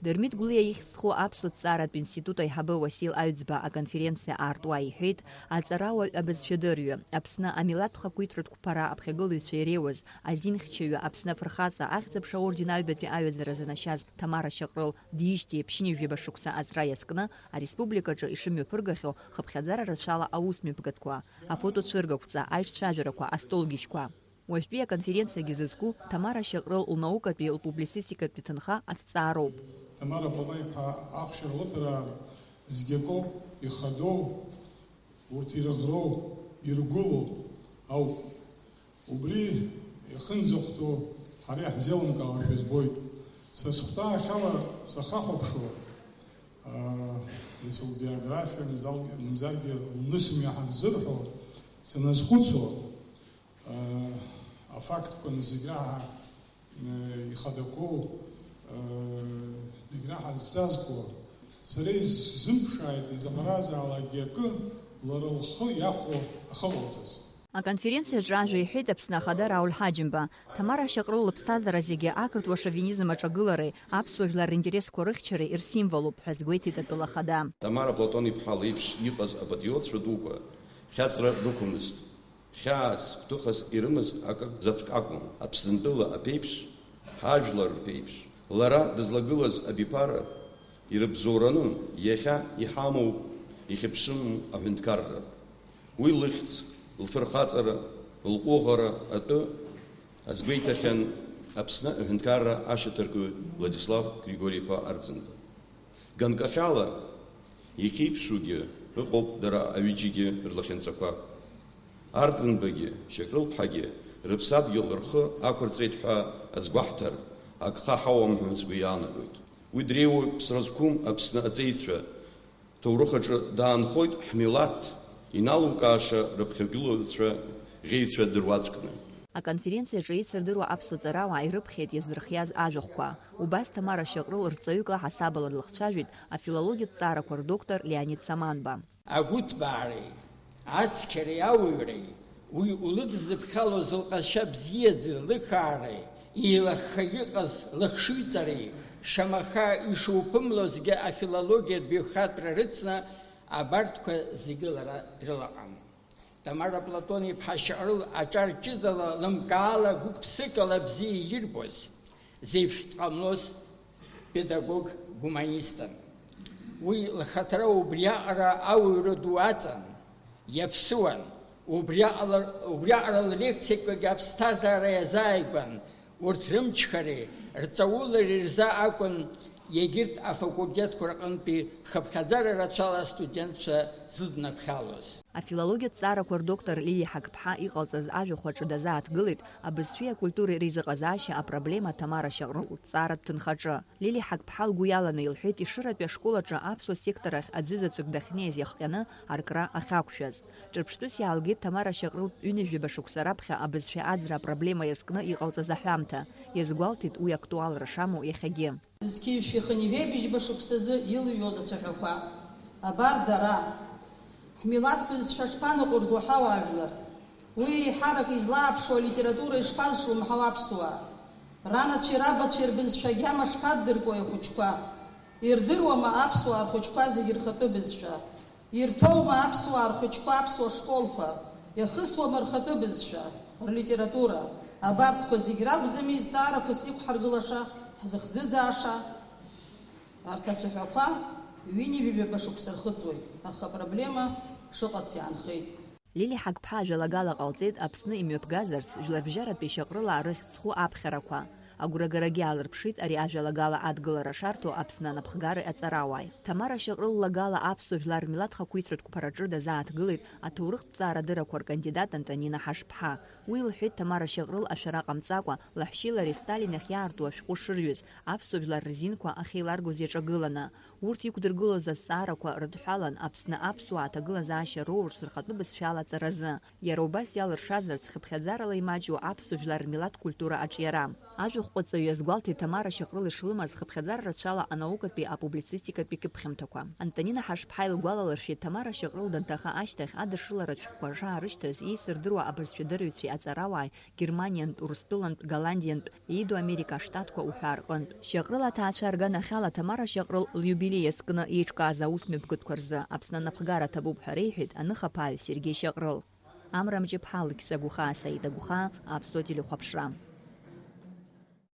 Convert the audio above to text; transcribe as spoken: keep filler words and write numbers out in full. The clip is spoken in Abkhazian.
Дырмит Гәлиа ихьӡ зху аԥсуа ҭҵааратә институт аиҳабы Уасил Аҩӡба аконференциа аартуа иҳәеит, аҵарауаҩ абызшәадырҩы, Аԥсны амилаҭтә хақәиҭратә қәԥара аԥхьагылаҩцәа иреиуаз, азинхьчаҩы, Аԥсны афырхаҵа, Ахьӡ-аԥша аорден аҩбатәи аҩаӡаразы нашьаз Тамара Шьаҟрыл диижьҭеи ԥшьынҩажәи жәаба шықәса аҵра иазкны ареспубликаҿы ишымҩаԥыргахьоу хыԥхьаӡара рацәала аусмҩаԥгатәқәа, афотоцәыргақәҵа, аиҿцәажәарақәа, астолгьежьқәа. Уажәтәи аконференциагьы зызку Тамара Шьаҟрыл лнаукатәи лпублицистикатәи ҭынха аҭҵаароуп. Тамара Платон-иԥҳа ахәшьара лыҭара зегь акоуп, ихадоу, урҭ ирыӷроу, иргәылоу ауп. Убри иахынӡахәҭоу ҳара иаҳзеилымкаауашәа збоит. Са сыхәҭаахьала сахахәаԥшуа, аа, лбиографиа, мзал-, мзаргьы лнысымҩа ҳанзырҳәо, саназхәыцуа, афактқәа зегь раҳа, э, ихадақәоу, э, зегь раҳа ззазкуа, сара исзымԥшааит изаҟаразаалакгьы акы лара лхы иахәо ахыҟалҵаз. Аконференциаҿы ажәа иҳәеит Аԥсны Ахада Рауль Ҳаџьымба. Тамара Шьаҟрыл лыԥсҭазаара зегьы ақырҭуа шовинизм аҿагылареи аԥсуа жәлар ринтересқәа рыхьчареи рсимволуп ҳәа азгәеиҭеит атәылахада. Тамара Платон-иԥҳа леиԥш иҟаз апатриотцәа дуқәа хьаҵра рықәымызт. Хьаас, гәҭыхас ирымаз акы заҵәык акәым, Аԥсынтәыла аԥеиԥш, ҳажәлар рԥеиԥш. Лара дызлагылаз абиԥара ирыбзоураны иахьа иҳамоу ихьыԥшым аҳәынҭқарра. Уи лыхьӡ, лфырхаҵара, лҟәыӷара атәы азгәеиҭахьан Аԥсны аҳәынҭқарра ашьаҭаркҩы Владислав Григори-иԥа Арӡынба. Ганкахьала иахьеиԥшугьы ыҟоуп дара аҩыџьагьы рлахьынҵақәа. Арӡынбагьы Шьаҟрылԥҳагьы рыԥсадгьыл рхы ақәырҵеит ҳәа азгәаҳҭар, агха ҳауам ҳәа сгәы иаанагоит. Уи дреиуоуп ԥсра зқәым Аԥсны аҵеицәа, ҭоурых аҿы даанхоит ҳмилаҭ иналукааша рыԥхьагылаҩцәа ӷьеҩцәа дыруаӡәкны. Аконференциаҿы еицырдыруа аԥсуа ҵарауаа ирыԥхьеит иаздырхиаз ажәахәқәа. Убас Тамара Шьаҟрыл рҵаҩык лаҳасабала длыхцәажәеит афилологиатә ҭҵаарақәа рдоктор Леонид Саманба. Агәыҭбаареи, ацқьареи ауаҩреи, уи улыдызыԥхьало зылҟазшьа бзиаӡа лықаареи, еилыхха иҟаз лыхшыҩҵареи, шамаха ишуԥымлозгьы афилологиатә баҩхатәра рыцны, абарҭқәа зегьы лара дрылаҟан. Тамара Платон-иԥҳа Шьаҟрыл аҿар ҷыдала лымкаала гәык-ԥсыкала бзиа ирбоз, зеиԥш дҟамлоз педагог-гуманистын. Уи лхаҭара убриаҟара ауаҩра ду аҵан, иаԥсуан, убриаҟара, убриаҟара ллекциақәагь аԥсҭазаара иазааигәан, урҭ рымчхареи рҵаулареи рзы акәын егьырҭ афакультетқәа рҟынтәи хыԥхьаӡара рацәала астудентцәа зыднаԥхьалоз. Афилологиатә ҭҵаарақәа рдоктор Лилиа Ҳақԥҳа иҟалҵаз ажәахә аҿы дазааҭгылеит абызшәеи акультуреи реизыҟазаашьа апроблема Тамара Шьаҟрыл лҭҵааратә ҭынхаҿы. Лилиа Ҳақԥҳа лгәы иаланы илҳәеит Ешыратәи ашкол аҿы аԥсуа сектор ахь аӡәы заҵәык дахьнеиз иахҟьаны аркра ахьақәшәаз. Ҿырԥштәыс иаалгеит Тамара Шьаҟрылтә ҩынҩажәаба шықәса раԥхьа абызшәа аӡра апроблема иазкны иҟалҵаз аҳәамҭа. Иазгәалҭеит уи актуалра шамоу иахьагьы. Зқьи жәшәи хынҩажәи быжьба шықәсазы илыҩуаз ацәаҳәақәа. Абар дара. Ҳмилаҭ бызшәа шԥаныҟәырго ҳауаажәлар? Уи еиҳарак излааԥшуа алитература ишԥазҿлымҳау аԥсуаа? Ранацәеи рабацәеи рбызшәа агьама шԥаддыркуеи ахәыҷқәа? Ирдыруама аԥсуаа рхәыҷқәа зегьы рхатәы бызшәа? Ирҭоума аԥсуаа рхәыҷқәа аԥсуа школқәа? Иахысуама рхатәы бызшәа, рлитература? Абарҭқәа зегь ракәӡами зҵаарақәас иқәҳаргылаша, ҳзыхӡыӡааша? Арҭ ацәаҳәақәа ҩынҩажәаба шықәса рхыҵуеит, аха апроблема шыҟац иаанхеит. Лилиа Ҳақԥҳа ажәалагала ҟалҵеит Аԥсны имҩаԥгазарц жәларбжьаратәи Шьаҟрылаа рыхьӡ зху аԥхьарақәа. Агәрагарагьы аалырԥшит ари ажәалагала адгылара шарҭо Аԥсны анапхгареи аҵарауааи. Тамара Шьаҟрыл лагала аԥсуа жәлар рмилаҭ хақәиҭратә қәԥараҿы дазааҭгылеит аҭоурыхтә ҭҵаарадырақәа ркандидат Антонина Ҳашԥҳа. Уи лҳәеит Тамара Шьаҟрыл ашәара ҟамҵакәа, лаҳәшьеи лареи Сталин иахьаарту ашәҟәы шырҩыз, аԥсуа жәлар рзинқәа ахьеиларгоз иаҿагыланы. Урҭ иқәдыргылоз азҵаарақәа рыдҳәалан Аԥсны аԥсуаа аҭагылазаашьа роурц рхатәы бызшәала аҵаразы. Иара убас иалыршазарц хыԥхьаӡарала имаҷу аԥсуа жәлар рмилаҭ культура аҿиара. Ажәахә Аԥҟәыҵаҩ иазгәалҭеит Ҭамара Шьаҟрыл ишлымаз хыԥхьаӡара рацәала анаукатәи апублицистикатәи кьыԥхьымҭақәа. Антонина Ҳашԥҳа илгәалалыршәеит, Ҭамара Шьаҟрыл данҭаха ашьҭахь адыршыларатә шәҟәқәа шаарышьҭыз, еицырдыруа абызшәадырҩцәеи аҵарауааи Германиантә, Урыстәылантә, Голландиантә, Иду Америка Штатқәа уҳәа рҟынтә. Шьаҟрыл аҭаацәа рганахьала Ҭамара Шьаҟрыл лиубилеи иазкны еиҿкааз аусмҩаԥгатәқәа рзы Аԥсны анапхгара ҭабуп ҳәа реиҳәеит аныхаԥааҩ Сергеи Шьаҟрыл. Амра Мҷыԥҳа, Алықьса Гәхаа, Саида Гәхаа, Аԥсуа телехәаԥшра.